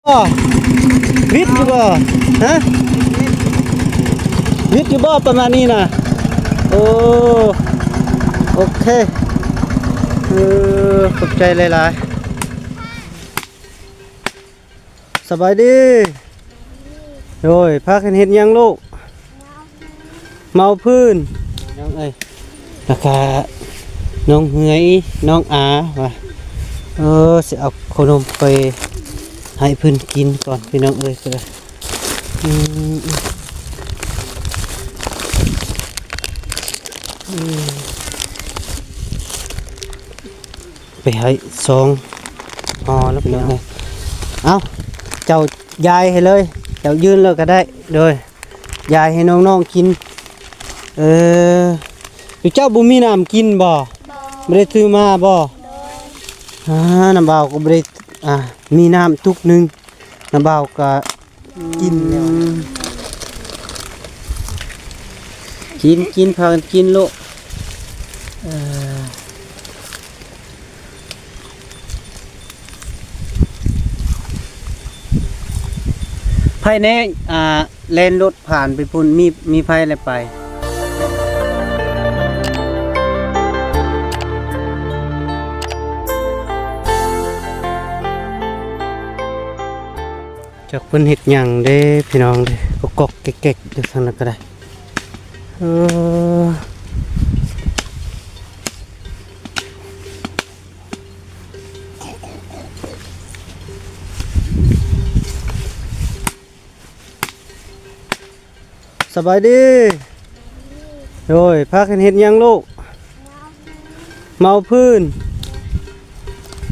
ບໍ່? ວິດຢູ່ບໍ່? ຮະ? ວິດຢູ່ບໍ່ປະມານນີ້ນະ? ໂອ້ ໂອເຄ ເອີ ຂອບໃຈຫຼາຍໆ. ສະບາຍດີ. ໂດຍ ພາກັນເຮັດຫຍັງລູກ? ເມົາຟືນ ນ້ອງເອີຍ ແລ້ວກະນ້ອງເຮືອຍ ນ້ອງອາວ່າ ເອີ ຊິເອົາເຂົ້າໜົມໄປໃຫ້ເພິ່ນກິນກ່ອນ ພີ່ນ້ອງເອີຍ. ອືມ ອືມ ອືມ ໄປໃຫ້ສອງຫໍ່ແລ້ວ ພີ່ນ້ອງເອີຍ. ເອົ້າ ເຈົ້າຢາຍໃຫ້ເລີຍ ເຈົ້າຢືນເລີຍກໍໄດ້. ໂດຍ ຢາຍໃຫ້ນ້ອງໆກິນ. ເອີ ຢູ່ເຈົ້າບໍ່ມີນ້ຳກິນບໍ່? ບໍ່ ບໍ່ໄດ້ຊື້ມາບໍ່? ໂດຍ ອ່າ ນ້າບ່າວກໍບໍ່ໄດ້ ອ່າ ມີນ້ຳຕຸກໜຶ່ງ ນ້າບ່າວກໍ ກິນແລ້ວ ອືມ ກິນ ກິນ ພາກັນກິນລູກ. ເອີ ໃຜແດ່ ອ່າ ແລ່ນລົດຜ່ານໄປພຸ້ນ ມີ ມີໃຜແລະໄປ? ຈັກເພິ່ນເຮັດຫຍັງເດ້ພີ່ນ້ອງເດ້ ກໍກອກແກກໆຢູ່ທາງນັ້ນກໍໄດ້. ເອີ ສະບາຍດີ. ໂດຍ ພາກັນເຮັດຫຍັງລູກ? ເມົາຟືນ.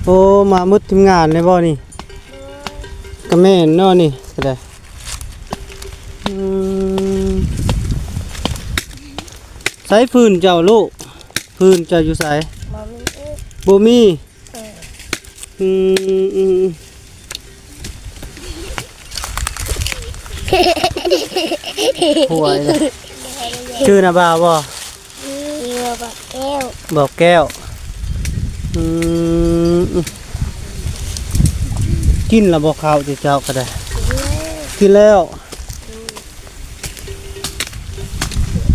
ໂອ້ ມາໝົດທີມງານເລີຍບໍ່ນີ້? ກະແມ່ນເນາະນີ້ກະໄດ້. ອືມ ໃສຟືນເຈົ້າລູກ? ຟືນເຈົ້າຢູ່ໃສ? ບໍ່ມີອີກ ບໍ່ມີ. ເອີ ອືມ ອືມ ອືມ ຫົວເລີຍ. ຊື່ນ້າບ່າວບໍ່? ຊື່ບ່າວແກ້ວ. ບ່າວແກ້ວ. ອືມ ອືມ ກິນແລ້ວບໍ່ເຂົ້າເຈົ້າກໍໄດ້? ກິນແລ້ວ ກິນແລ້ວ.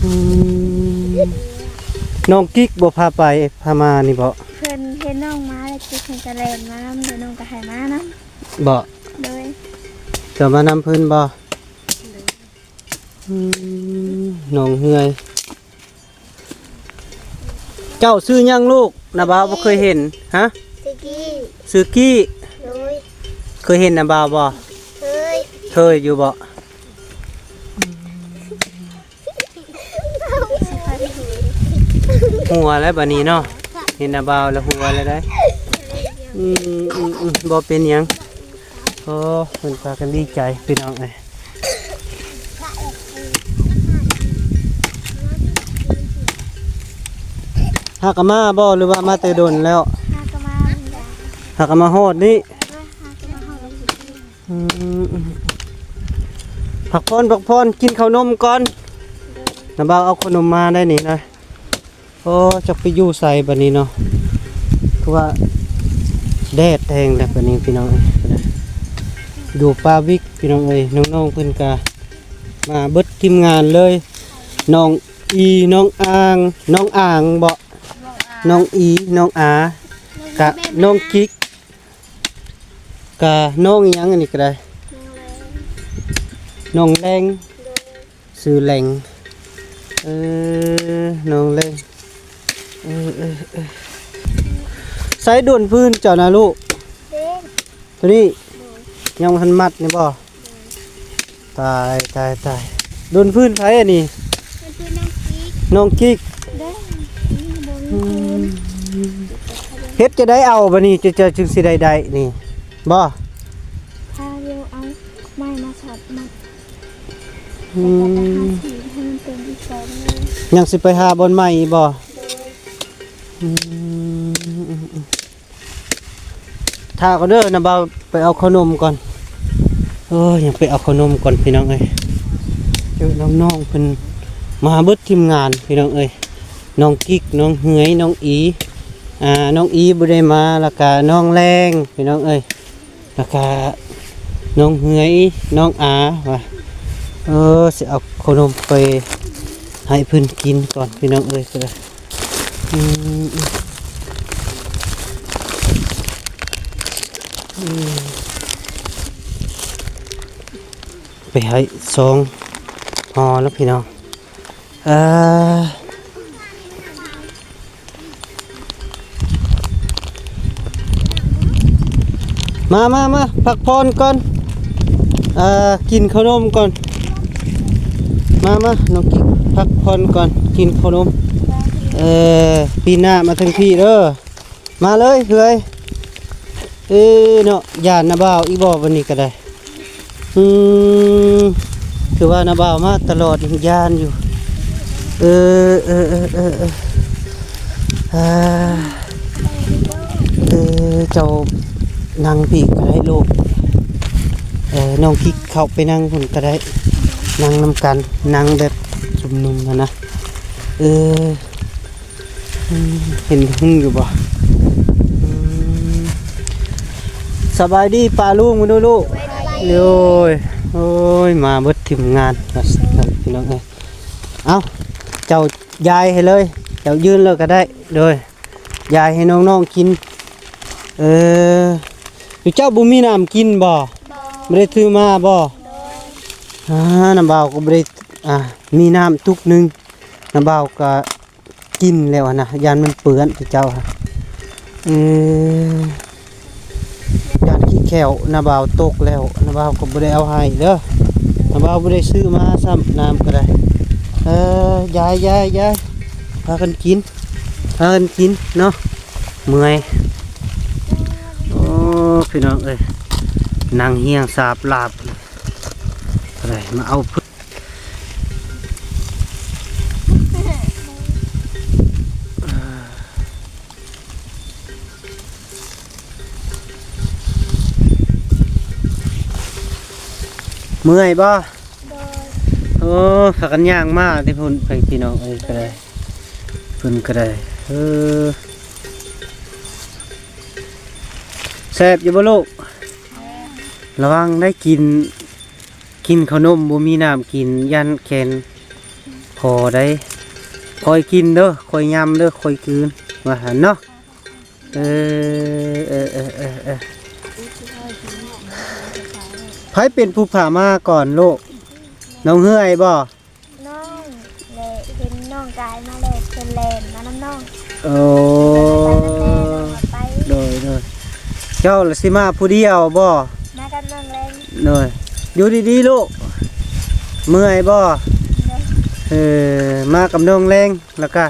ອືມ ອືມ ນ້ອງກິກບໍ່ພາໄປ ພາມານີ້ບໍ່? ເພິ່ນເຫັນນ້ອງມາແລ້ວ ກິກເພິ່ນກະແລ່ນມານຳ ແລ້ວນ້ອງກະໃຫ້ມານຳ. ບໍ່? ໂດຍ. ເຈົ້າມານຳເພິ່ນບໍ່? ໂດຍ. ອືມ ນ້ອງເຮືອຍ. ເຈົ້າຊື່ຫຍັງລູກ? ນ້າບ່າວບໍ່ເຄີຍເຫັນ. ຮະ? ຊື່ກີ້. ຊື່ກີ້. ໂດຍ. ເຄີຍເຫັນນ້າບ່າວບໍ່? ເຄີຍ. ເຄີຍຢູ່ບໍ່? ຫົວແລ້ວບາດນີ້ເນາະ ເຫັນນ້າບ່າວແລ້ວຫົວແລ້ວໄດ໋. ອືມ ອືມ ອືມ ບໍ່ເປັນຫຍັງ. ໂອ້ ເພິ່ນພາກັນດີໃຈພີ່ນ້ອງເອີຍ. ຫາກະມາບໍ່ ຫຼືວ່າມາແຕ່ດົນແລ້ວ? ຫາກະມາ ຫາກະມາຮອດນີ້. ອືມ ພັກຜ່ອນ ພັກຜ່ອນ ກິນເຂົ້າໜົມກ່ອນ. ນ້າບ່າວເອົາເຂົ້າໜົມມາໄດ້ນີ້ນະ. ໂອ້ ຈັກໄປຢູ່ໃສບາດນີ້ເນາະ ຄືວ່າແດດແຮງແລ້ວບາດນີ້ພີ່ນ້ອງເອີຍ. ຢູ່ປ່າວິກພີ່ນ້ອງເອີຍ ນ້ອງໆເພິ່ນກະມາເບິດທີມງານເລີຍ ນ້ອງອີ ນ້ອງອ່າງ ນ້ອງອ່າງເບາະ ນ້ອງອີ ນ້ອງອາ ກະນ້ອງກິກ ກະນ້ອງອີ່ຫຍັງອັນນີ້ກະໄດ້ ນ້ອງແລງ ຊື່ແລງ. ເອີ ນ້ອງແລງ. ເອີ ເອີ ເອີ ໃສດົນຟືນເຈົ້ານະລູກ? ໂຕນີ້ ຍັງບໍ່ທັນມັດນີ້ບໍ່? ຕາຍ ຕາຍ ຕາຍ ດົນຟືນໃຜອັນນີ້? ມັນຄືນ້ອງກິກ ນ້ອງກິກ. ອືມ ເຮັດຈັ່ງໃດເອົາບາດນີ້ ຈະ ຈະຈຶ່ງຊິໄດ້ ໄດ້ນີ້ບໍ່? ພາວຽວເອົາໄມ້ມາສອດມັດ. ອືມ ແລ້ວກໍໄປຫາສີໃຫ້ມັນເປັນອີກສອງໜຶ່ງ ຍັງຊິໄປຫາບ່ອນໃໝ່ອີກບໍ່? ໂດຍ. ອືມ ຖ້າກ່ອນເດີ ນ້າບ່າວໄປເອົາເຂົ້າໜົມກ່ອນ. ໂອ້ຍ ຍັງໄປເອົາເຂົ້າໜົມກ່ອນພີ່ນ້ອງເອີຍ. ເຈີນ້ອງໆເພິ່ນມາເບິດທີມງານພີ່ນ້ອງເອີຍ ນ້ອງກິກ ນ້ອງເຮືອຍ ນ້ອງອີ ອ່າ ນ້ອງອີບໍ່ໄດ້ມາ ແລ້ວກະນ້ອງແລງພີ່ນ້ອງເອີຍ. ແລ້ວກະ ນ້ອງເຮືອຍ ນ້ອງອາວ່າ ເອີ ຊິເອົາເຂົ້າໜົມໄປໃຫ້ເພິ່ນກິນກ່ອນ ພີ່ນ້ອງເອີຍ ກໍໄດ້ ອືມ ອືມ ໄປໃຫ້ສອງຫໍ່ແລ້ວ ພີ່ນ້ອງ ເອີ ມາ ມາ ມາ ພັກຜ່ອນກ່ອນ ເອີ ກິນເຂົ້າໜົມກ່ອນ ມາ ມາ ນ້ອງກິກ ພັກຜ່ອນກ່ອນ ກິນເຂົ້າໜົມ ເອີ ປີໜ້າມາທາງພີ້ເດີ ມາເລີຍເອື້ອຍ ເອີ ເນາະ ຢ້ານນ້າບ່າວອີກບໍ່ ວັນນີ້ກໍໄດ້ ອືມ ຄືວ່ານ້າບ່າວມາຕະຫຼອດ ຢ້ານຢູ່ ເອີ ເອີ ເອີ ເອີ ເອີ ເອີ ເຈົ້ານັ່ງພີ້ກໍໄດ້ລູກ ເອີ ນ້ອງກິກເຂົ້າໄປນັ່ງພຸ້ນກໍໄດ້ ນັ່ງນຳກັນ ນັ່ງແບບຊຸມນຸມຫັ້ນນະ ເອີ. ອືມ ເຫັນຫຸ່ງຢູ່ບໍ່? ອືມ ສະບາຍດີປ້າລຸງ ມາດູລູກ ໂດຍ ໂອ້ຍ ມາເບິດທີມງານ ພີ່ນ້ອງເອີຍ ເອົ້າ ເຈົ້າຢາຍໃຫ້ເລີຍ ເຈົ້າຢືນເລີຍກໍໄດ້ ໂດຍ ຢາຍໃຫ້ນ້ອງໆກິນ ເອີ ຢູ່ເຈົ້າບໍ່ມີນ້ຳກິນບໍ່? ບໍ່ໄດ້ຖືມາບໍ່? ໂດຍ ອ່າ ນ້າບ່າວກໍບໍ່ໄດ້ ອ່າ ມີນ້ຳຕຸກໜຶ່ງ ນ້າບ່າວກໍ ກິນແລ້ວຫັ້ນນະ ຢ້ານມັນເປື້ອນເຈົ້າ ເອີ ຢ້ານຂີ້ແຂ້ວນ້າບ່າວຕົກແລ້ວ ນ້າບ່າວກໍບໍ່ໄດ້ເອົາໃຫ້ເດີ ນ້າບ່າວບໍ່ໄດ້ຊື້ມາຊ້ຳ ນ້ຳກໍໄດ້ ເອີ ຢາຍ ຢາຍ ຢາຍ ພາກັນກິນ ພາກັນກິນເນາະ ເມື່ອຍ ໂອ້ ພີ່ນ້ອງເອີຍ ນັ່ງຮຽງສາບລາບ ມາເອົາ ເມື່ອຍບໍ່? ໂດຍ ໂອ້ ພາກັນຍ່າງມາແຕ່ພຸ້ນ ໄປພີ່ນ້ອງເອີຍ ກໍໄດ້ ເພິ່ນກໍໄດ້ ເອີ ແຊບຢູ່ບໍ່ລູກ? ແຊບ ລະວັງໄດ້ກິນ ກິນເຂົ້າໜົມບໍ່ມີນ້ຳກິນ ຢ້ານແຂນຄໍໄດ໋ ຄ່ອຍກິນເດີ ຄ່ອຍຫຍ້ຳເດີ ຄ່ອຍກືນ ວ່າຫັ້ນເນາະ ເອີ ເອີ ໃຜເປັນຜູ້ພາມາກ່ອນລູກ? ນ້ອງເຮືອຍບໍ່? ນ້ອງແລະ ເຫັນນ້ອງກາຍມາແລ້ວ ເພິ່ນແລ່ນມານຳນ້ອງ ໂອ້ ໄປນຳແມ່ ນ້ອງກໍໄປ ໂດຍ ໂດຍ ເຈົ້າລະຊິມາຜູ້ດຽວບໍ່? ມາກັບນ້ອງແລງ ໂດຍ ຢູ່ດີໆລູກ ເມື່ອຍບໍ່? ໂດຍ ເອີ ມາກັບນ້ອງແລງ ແລ້ວກະ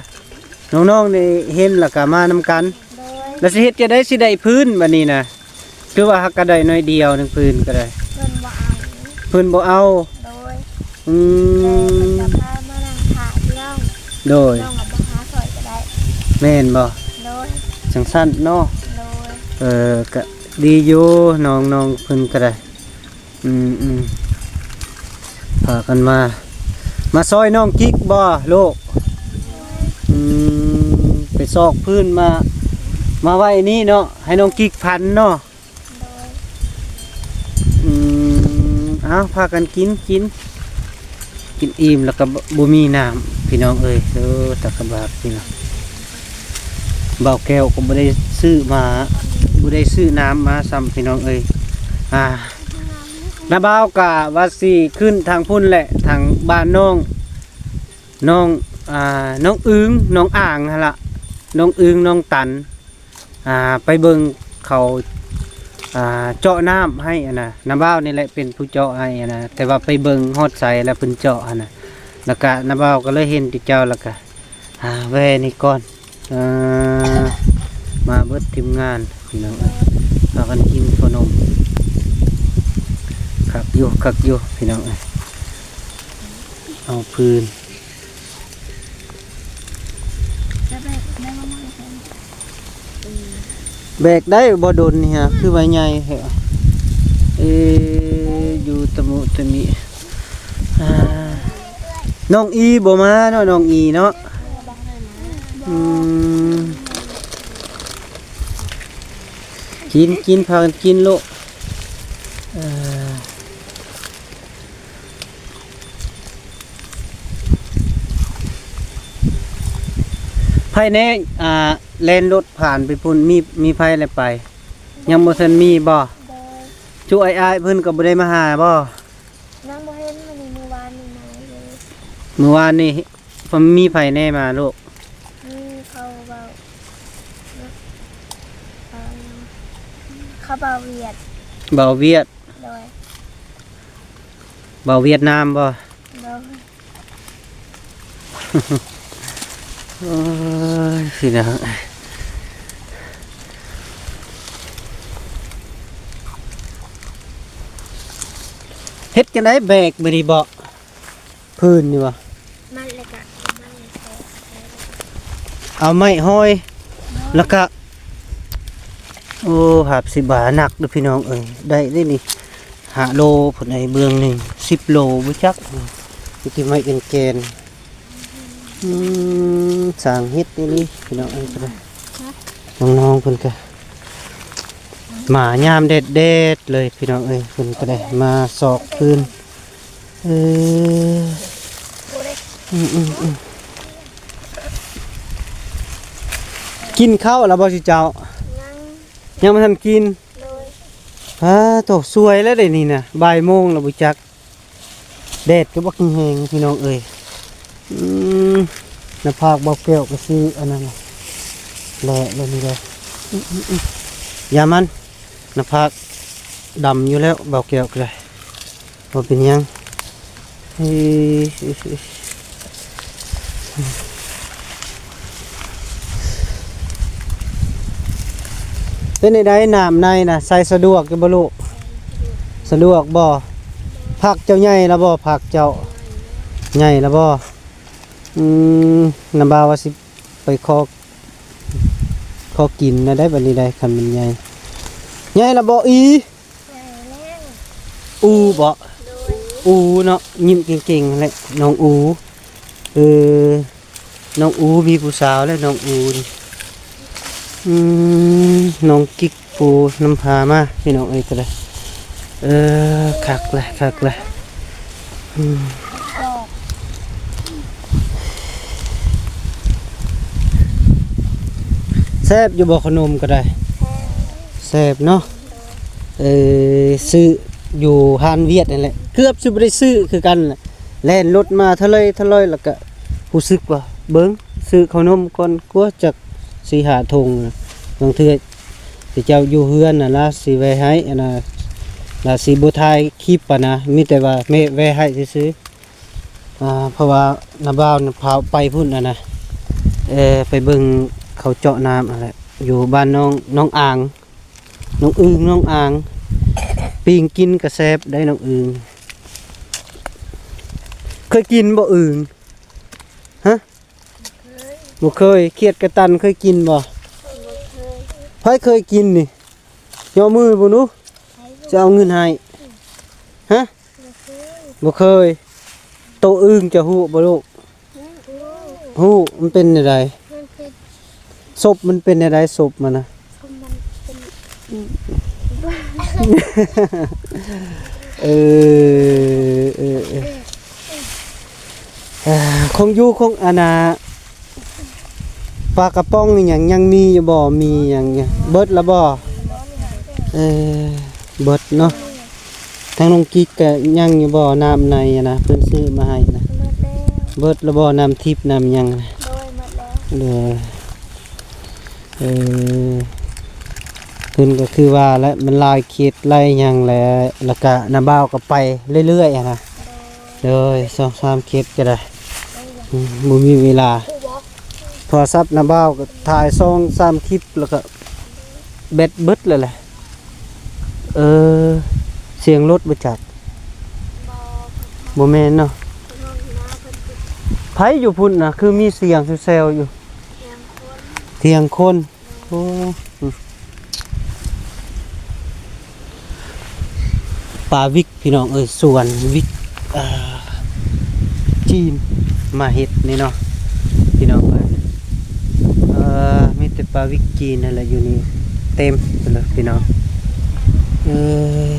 ນ້ອງໆນີ້ເຫັນ ແລ້ວກະມານຳກັນ ໂດຍ ແລ້ວຊິເຮັດຈັ່ງໃດ ຊິໄດ້ພື້ນບັດນີ້ນະ? ຄືວ່າຫາກກະໄດ້ໜ້ອຍດຽວໜຶ່ງ ພື້ນກໍໄດ້ ເພິ່ນບໍ່ເອົາ ເພິ່ນບໍ່ເອົາ ໂດຍ ອືມ ແລ້ວເພິ່ນກໍພາມານັ່ງຖ້າຢູ່ເນາະ ໂດຍ ນ້ອງກໍບໍ່ຫາຊ່ອຍກໍໄດ້ ແມ່ນບໍ່? ໂດຍ ຈັ່ງຊັ້ນເນາະ ໂດຍ ເອີ ກະດີຢູ່ ນ້ອງໆເພິ່ນກໍໄດ້ ອືມໆ ພາກັນມາ ມາຊ່ອຍນ້ອງກິກບໍ່ລູກ? ອືມ ໄປຊອກພື້ນມາ ມາໄວ້ນີ້ເນາະ ໃຫ້ນ້ອງກິກພັນເນາະ ໂດຍ ອືມ ເອົາ ພາກັນກິນ ກິນ ກິນອີ່ມແລ້ວກໍບໍ່ ບໍ່ມີນ້ຳ ພີ່ນ້ອງເອີຍ ເອີ ຕາກະບາກ ພີ່ນ້ອງ ບ່າວແກ້ວກໍບໍ່ໄດ້ຊື້ມາ ບໍ່ໄດ້ຊື້ນ້ຳມາຊ້ຳ ພີ່ນ້ອງເອີຍ ອ່າ ນ້າບ່າວກະວ່າຊິຂຶ້ນທາງພຸ້ນແຫຼະ ທາງບ້ານນ້ອງ ນ້ອງ ອ່າ ນ້ອງອຶງ ນ້ອງອາງຫັ້ນລະ ນ້ອງອຶງ ນ້ອງຕັນ ອ່າ ໄປເບິ່ງເຂົາ ອ່າ ເຈາະນ້ຳໃຫ້ຫັ້ນນະ ນ້າບ່າວນີ້ແຫຼະເປັນຜູ້ເຈາະໃຫ້ຫັ້ນນະ ແຕ່ວ່າໄປເບິ່ງຮອດໃສແລ້ວເພິ່ນເຈາະຫັ້ນນະ ແລ້ວກະນ້າບ່າວກໍເລີຍເຫັນແຕ່ເຈົ້າ ແລ້ວກະ ອ່າ ແວ່ນີ້ກ່ອນ ອ່າ ມາເບິດທີມງານພີ່ນ້ອງເອີຍ ພາກັນກິນເຂົ້າໜົມ ຄັກຢູ່ ຄັກຢູ່ພີ່ນ້ອງເອີຍ ເອົາພື້ນ ແບກໄດ້ບໍ່ດົນນີ້ຮະ ຄືວ່າໃຫຍ່ແທ້ ເອ ຢູ່ຕະມຸຕະມິ ອ່າ ນ້ອງອີບໍ່ມາເນາະ ນ້ອງອີເນາະ ອືມ ກິນ ກິນ ພາກັນກິນໂລດ ເອີ ໃຜແດ່ ອ່າ ແລ່ນລົດຜ່ານໄປພຸ້ນ ມີ ມີໃຜແລ້ວໄປ? ຍັງບໍ່ທັນມີບໍ່? ໂດຍ. ຈຸອ້າຍໆເພິ່ນກໍບໍ່ໄດ້ມາຫາບໍ່? ຍັງບໍ່ເຫັນ ມື້ນີ້ ມື້ວານນີ້ມາຢູ່. ມື້ວານນີ້ ເພິ່ນມີໃຜແດ່ມາລູກ? ມີເຂົາເວົ້າ ເຂົາຫຍັງ ເຂົາເວົ້າຫວຽດ. ເວົ້າຫວຽດ? ໂດຍ. ເວົ້າຫວຽດນາມບໍ່? ໂດຍ. ໂອ້ຍ ພີ່ນ້ອງ ເຮັດຈັ່ງໃດແບກມື້ນີ້ເບາະ? ພື້ນນີ້ບໍ່? ມັດແລ້ວກະເອົາໄມ້ຫ້ອຍ ແລ້ວກະ ໂອ້ ຫາບສິບບາດ ໜັກເດີ້ພີ່ນ້ອງເອີຍ. ໄດ້ເດ້ນີ້ ຫ້າໂລພຸ້ນ ໄອ້ເບື້ອງໜຶ່ງ ສິບໂລບໍ່ຈັກ. ມີແຕ່ໄມ້ແກ່ນໆ. ອືມ ຊ່າງເຮັດອີ່ຫຼີພີ່ນ້ອງເອີຍ ກໍໄດ້. ນ້ອງໆເພິ່ນກໍ ມາຍາມແດດໆເລີຍພີ່ນ້ອງເອີຍ ເພິ່ນກໍໄດ້ມາຊອກຟືນ. ເອີ ອືມໆໆ ກິນເຂົ້າແລ້ວບໍ່ ຊຸເຈົ້າ? ຍັງ ຍັງບໍ່ທັນກິນ. ໂດຍ. ອ້າ ໂຕ ສວຍແລ້ວເດ້ນີ້ນະ ບ່າຍໂມງແລ້ວບໍ່ຈັກ. ແດດກໍບັກແຮງພີ່ນ້ອງເອີຍ. ອືມ ນ້ຳພາກເບົາແກ້ວກໍຊື້ອັນນັ້ນແຫຼະ ແຫຼະແລ້ວນີ້ແຫຼະ. ອືມໆໆ ຢ່າມັນ ນ້ຳພາກດຳຢູ່ແລ້ວ ເບົາແກ້ວກໍໄດ້ ບໍ່ເປັນຫຍັງ. ເອີ ເປັນໃດ ນ້ຳໃນນະ ໃສ່ສະດວກຢູ່ບໍ່ລູກ? ສະດວກບໍ່? ຜັກເຈົ້າໃຫຍ່ແລ້ວບໍ່? ຜັກເຈົ້າໃຫຍ່ແລ້ວບໍ່? ອືມ ນ້າບ່າວວ່າຊິໄປຂໍ ຂໍກິນນະໄດ໋ ບັດນີ້ໄດ໋ ຄັນມັນໃຫຍ່. ໃຫຍ່ແລ້ວບໍ່ອີ? ໃຫຍ່ແລ້ວ. ອູບໍ່? ໂດຍ. ອູເນາະ ຍິ້ມເກັ່ງໆ ແຫຼະ ນ້ອງອູ. ເອີ ນ້ອງອູມີຜູ້ສາວແລ້ວ ນ້ອງອູນີ້. ອືມ ນ້ອງກິກປູນຳພາມາ ພີ່ນ້ອງເອີຍ ກໍໄດ້. ເອີ ຄັກແຫຼະ ຄັກແຫຼະ. ອືມ ແຊບຢູ່ບໍ່ ຂະໜົມກໍໄດ້? ແຊບເນາະ. ເອີ ຊື້ຢູ່ຮ້ານຫວຽດນັ້ນແຫຼະ ເກືອບຊິບໍ່ໄດ້ຊື້ຄືກັນແຫຼະ. ແລ່ນລົດມາທະເລີຍທະເລີຍ ແລ້ວກະຮູ້ສຶກວ່າ ເບິ່ງ ຊື້ເຂົ້າໜົມກ່ອນກວ່າ ຈັກສີ່ຫ້າຖົງ. ບາງເທື່ອເຈົ້າຢູ່ເຮືອນນະ ລາວຊິແວ່ໃຫ້ ອັນນະ ລາວຊິບໍ່ຖ່າຍຄລິບຫັ້ນນະ ມີແຕ່ວ່າແວ່ໃຫ້ຊື່ໆ. ອ່າ ເພາະວ່ານ້າບ່າວນັ້ນພາໄປພຸ້ນຫັ້ນນະ ເອີ ໄປເບິ່ງເຂົາເຈາະນ້ຳຫັ້ນແຫຼະ ຢູ່ບ້ານນ້ອງ ນ້ອງອາງ ນ້ອງອຶ່ງ ນ້ອງອາງ ປີ້ງກິນກະແຊບໄດ໋ ນ້ອງອຶ່ງ. ເຄີຍກິນບໍ່ອຶ່ງ? ຮະ? ບໍ່ເຄີຍ. ຂຽດກະຕັນເຄີຍກິນບໍ່? ບໍ່ເຄີຍ. ໃຜເຄີຍກິນນີ້? ຍໍມືບຸດູ ຈະເອົາເງິນໃຫ້. ຮະ? ບໍ່ເຄີຍ. ໂຕອຶ່ງຈະຮູ້ບໍ່ລູກ? ຮູ້. ຮູ້. ມັນເປັນແນວໃດ? ມັນເປັນ ສົບມັນເປັນແນວໃດ? ສົບມັນນະ ສົບມັນເປັນ ເອີ ເອີ ເອີ ເອີ ຂອງຢູ່ຂອງ ອັນນະ ປາກະປ໋ອງອີ່ຫຍັງຍັງມີຢູ່ບໍ່? ມີຫຍັງ ເບິດລະບໍ່? ເອີ ເບິດເນາະ. ທາງນ້ອງກິກກະຍັງຢູ່ບໍ່? ນ້ຳໃນຫັ້ນນະ ເພິ່ນຊື້ມາໃຫ້ນະ ເບິດແລ້ວ. ເບິດລະບໍ່? ນ້ຳທິບນ້ຳຫຍັງນະ? ໂດຍ ເບິດແລ້ວ. ໂດຍ. ເອີ ເພິ່ນກໍຄືວ່າແຫຼະ ມັນຫຼາຍເຂດຫຼາຍຫຍັງແຫຼະ ແລ້ວກະນ້າບ່າວກໍໄປເລື້ອຍໆຫັ້ນນະ. ໂດຍ ສອງສາມເຂດກໍໄດ້ ອືມ ບໍ່ມີເວລາ. ໂທລະສັບນ້າບ່າວກໍຖ່າຍສອງສາມຄລິບ ແລ້ວກໍແບັດເບິດແລ້ວແຫຼະ. ເອີ ສຽງລົດບໍ່ຈັກ? ບໍ່ ບໍ່ແມ່ນເນາະ. ເພິ່ນຮ້ອງຢູ່ນາເພິ່ນ ໃຜຢູ່ພຸ້ນນະ ຄືມີສຽງແຊວໆຢູ່? ສຽງຄົນ ສຽງຄົນ. ໂອ້ ປາວິກ ພີ່ນ້ອງເອີຍ ສວນວິກ ອ່າ ຈີນມາເຮັດນີ້ເນາະ ພີ່ນ້ອງເອີຍ. ເອີ ມີແຕ່ປາວິກຈີນຫັ້ນແຫຼະຢູ່ນີ້ ເຕັມໄປເລີຍພີ່ນ້ອງເອີຍ.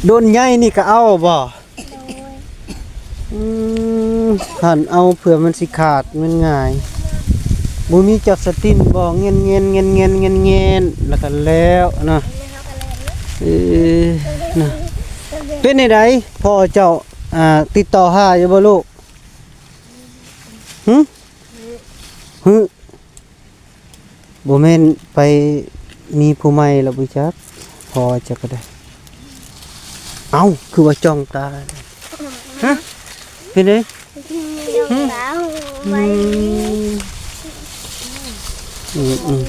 ດົນໃຫຍ່ນີ້ກໍເອົາບໍ່? ໂດຍ. อืม หั่นเอาเผื่อมันสิขาด มันง่าย บ่มีจักสตินบ่ แง่นๆ แง่นๆ แง่นๆ แล้วก็แล้วนะ เออ นะ เป็นจั่งใด พ่อเจ้า อ่า ติดต่อหาอยู่บ่ลูก หึ หึ บ่แม่นไปมีผู้ใหม่แล้วบ่จัก พอจักก็ได้ เอ้า คือว่าจ้องตา ฮะ เป็นได๋ อืม อืม อืม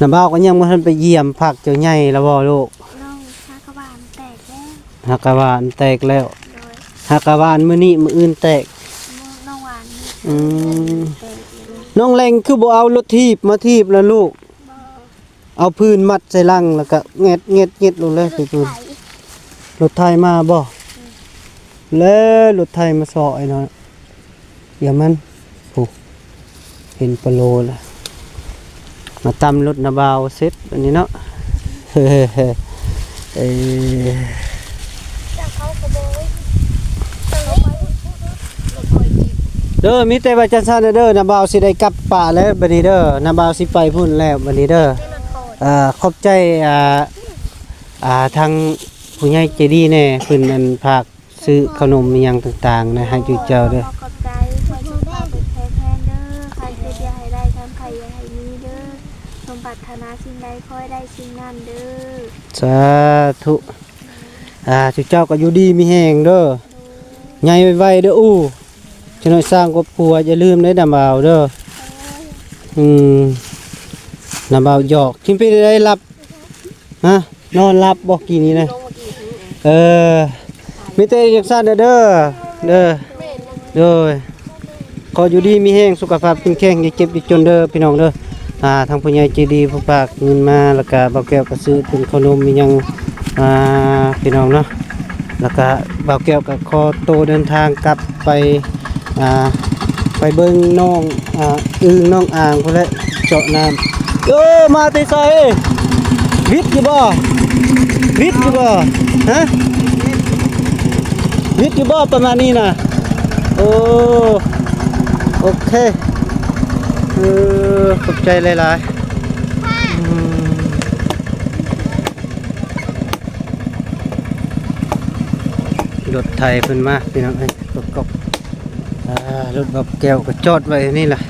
น้าบ่าวก็ยังบ่ทันไปเยี่ยมผักเจ้าใหญ่แล้วบ่ลูก น้องหากะหว่านแตกแล้ว หากะหว่านแตกแล้ว โดย หากะหว่านมื้อนี้มื้ออื่นแตก มื้อน้องหว่านนี่ อืม แตกแล้ว น้องแหล่งคือบ่เอารถถีบมาถีบล่ะลูก บ่ เอาพื้นมัดใส่หลังแล้วก็แงดๆๆลงเลย รถไถ รถไถมาบ่ อืม แล้วรถไถมาเซาะไอ้เนาะ เดี๋ยวมัน โอ้ เห็นปะโลแล้ว มาตำรถน้าบ่าวเสร็จบัดนี้เนาะ เอ้ เด้อ มีแต่ว่าจั่งซั่นเด้อ น้าบ่าวสิได้กลับป่าแล้วบัดนี้เด้อ น้าบ่าวสิไปพุ้นแล้วบัดนี้เด้อ อ่า ขอบใจ อ่า อ่า ทางผู้ใหญ่ใจดีแน่ เพิ่นอันฝาก ซื้อขนมอิหยังต่างๆ นะ ให้จุเจ้าเด้อ ขอบใจ ขอให้สุขภาพแข็งแรงเด้อ ใครคิดอยากให้ได้ ทำใครอยากให้มีเด้อ สมปรารถนาสิ่งใด ขอให้ได้สิ่งนั้นเด้อ สาธุ อ่า จุเจ้าก็อยู่ดีมีแฮงเด้อ โดย ใหญ่ไวๆ เด้อ อู้ จักหน่อยสร้างครอบครัว อย่าลืมเด้อ น้าบ่าวเด้อ โดย อืม น้าบ่าวหยอก กินไปได้รับ ฮะ นอนหลับบ่กี้นี้นะ เออ มีแต่จั่งซั่นเด้อ เด้อ โดย ขออยู่ดีมีแฮง สุขภาพเข้มแข็ง อย่าเจ็บอย่าจนเด้อ พี่น้องเด้อ อ่า ทางผู้ใหญ่ใจดีผู้ฝากเงินมา แล้วก็บ่าวแก้วก็ซื้อเป็นขนมอิหยัง อ่า พี่น้องเนาะ แล้วก็บ่าวแก้วก็ขอโตเดินทางกลับไป อ่า ไปเบิ่งน้อง อ่า อึ่งน้องอ่างพุ้นแหละ เจาะน้ำ เออ มาแต่ไส วิดอยู่บ่ วิดอยู่บ่ ฮะ วิดอยู่บ่ ประมาณนี้นะ โอ้ โอเค เออ ขอบใจหลายๆ อืม รถไถเพิ่นมา พี่น้องเอ้ย กอกๆ อ่า รถบ่าวแก้วก็จอดไว้นี่ล่ะ